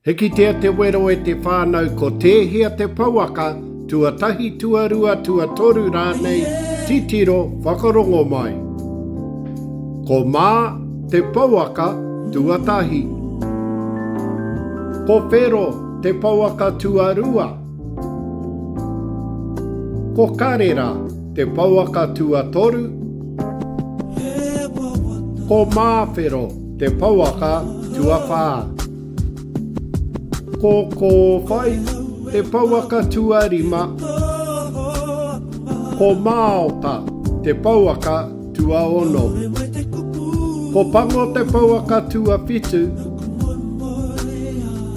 He kitea te wero e te whānau ko tēhea te pouaka, tuatahi, tuarua, tuatoru rānei, titiro, whakarongo mai. Ko Mā te pouaka tuatahi. Ko Whero te pouaka tuarua. Ko Karera te pouaka tuatoru. Ko Māwhero te pouaka tuawhā. Ko Kōwhai te pouaka tuarima. Ko Māota te pouaka tuaono. Ko Pango te pouaka tuawhitu.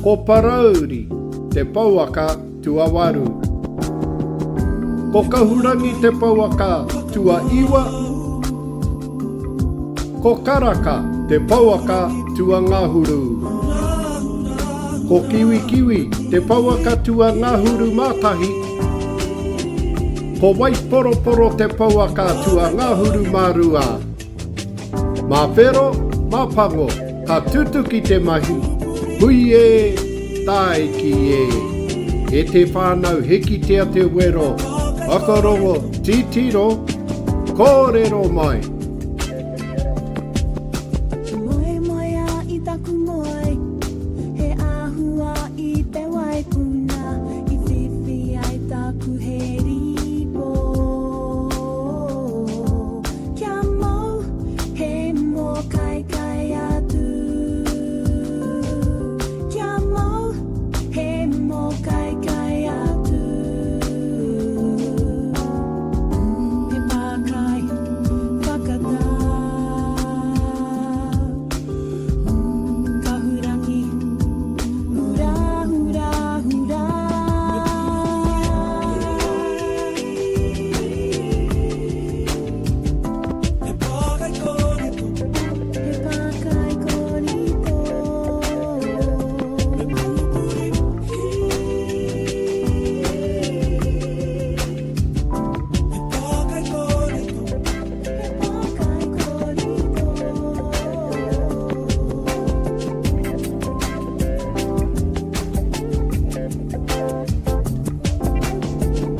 Ko Parauri te pouaka tuawaru. Ko Kahurangi te pouaka tuaiwa. Ko Karaka te pouaka tuangahuru. Ko Kiwikiwi te pouaka tuangahuru mā tahi. Ko Waiporoporo te pouaka tuangahuru mā rua. Mā whero, mā pango, ka tutuki te mahi, hui e, tāiki e. E te whānau hikitia te wero, whakarongo, titiro, kōrero mai!